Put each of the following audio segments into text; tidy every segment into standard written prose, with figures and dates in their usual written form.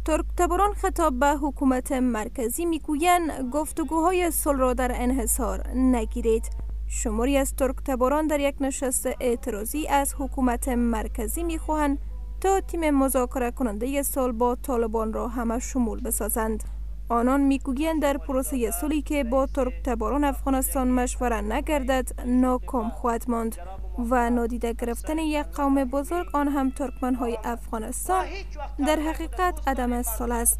ترکتباران خطاب به حکومت مرکزی میگویند گفتگوهای صلح را در انحصار نگیرید. شماری از ترکتباران در یک نشست اعتراضی از حکومت مرکزی میخواهند تا تیم مذاکره کننده صلح با طالبان را همه شمول بسازند. آنان میگویند در پروسه صلحی که با ترکتباران افغانستان مشوره نگردد ناکام خواهد ماند و نادیده گرفتن یک قوم بزرگ، آن هم ترکمنهای افغانستان، در حقیقت عدم صلح است.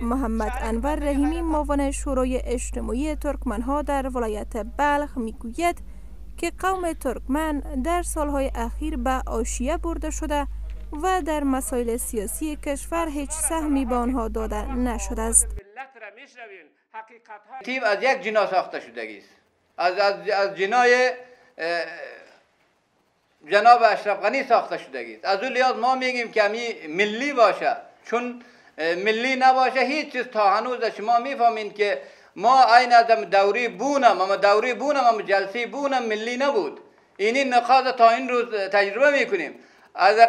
محمد انور رحیمی، معاون شورای اجتماعی ترکمنها در ولایت بلخ، میگوید که قوم ترکمن در سالهای اخیر به حاشیه برده شده و در مسائل سیاسی کشور هیچ سهمی به آنها داده نشده است. تیم از یک جناح ساخته شدگی است، از جناح جناب اشرف غنی ساخته شدگی است. از اون لحاظ ما میگیم که امی ملی باشه، چون ملی نباشه هیچ چیز. تا هنوز شما میفهمین که ما عین از دوری بونم، اما دوری بونم، اما جلسه بونم ملی نبود. اینی نقاط تا این روز تجربه میکنیم.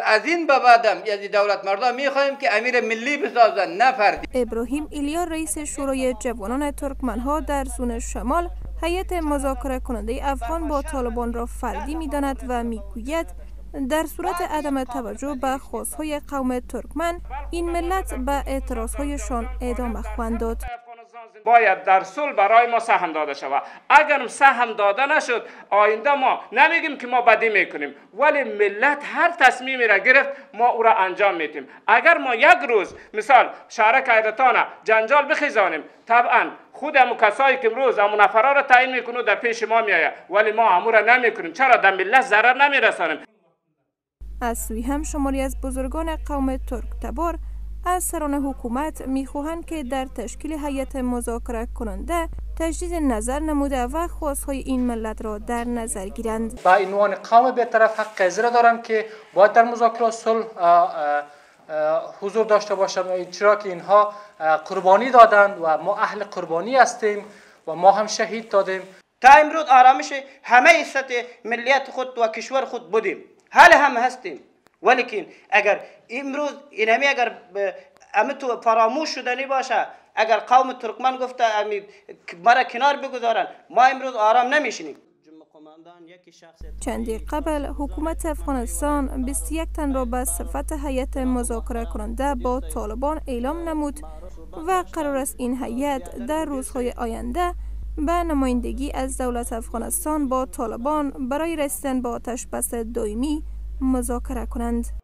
از این به بعدم از دولت مردا میخواهیم که امیر ملی بسازن، نه فردی. ابراهیم ایلیا، رئیس شورای جوانان ترکمنها در زون شمال، هیئت مذاکره کننده افغان با طالبان را فردی میداند و میگوید در صورت عدم توجه به خواستهای قوم ترکمن، این ملت به اعتراضهایشان ادامه خواهند داد. باید در صلح برای ما سهم داده شود. اگر سهم داده نشد، آینده ما نمیگیم که ما بدی میکنیم، ولی ملت هر تصمیمی را گرفت ما او را انجام میدیم. اگر ما یک روز مثال شهرک حیرتان جنجال بخیزانیم، طبعا خود همو کسایی که امروز همو نفرا را تعیین میکنه در پیش ما میآید، ولی ما همو را نمیکنیم. چرا؟ در ملت ضرر نمیرسانیم. از سوی هم شماری از بزرگان قوم ترک تبار از سران حکومت میخواهند که در تشکیل هیئت مذاکره کننده تجدید نظر نموده و خواستهای این ملت را در نظر گیرند. با عنوان قوم بی‌طرف حق قضیه دارند که باید در مذاکرات صلح حضور داشته باشند، چرا که اینها قربانی دادند و ما اهل قربانی هستیم و ما هم شهید دادیم. تا امروز آرامش همه سطح ملیت خود و کشور خود بودیم، حال هم هستیم، ولیکن اگر امروز این همی اگر امی تو فراموش شدنی باشه، اگر قوم ترکمن گفته امی مرا کنار بگذارن، ما امروز آرام نمیشینیم. چندی قبل حکومت افغانستان 21 تن را به صفت هیئت مذاکره کننده با طالبان اعلام نمود و قرار است این هیئت در روزهای آینده به نمایندگی از دولت افغانستان با طالبان برای رسیدن به آتش بس دائمی مذاکره کنند.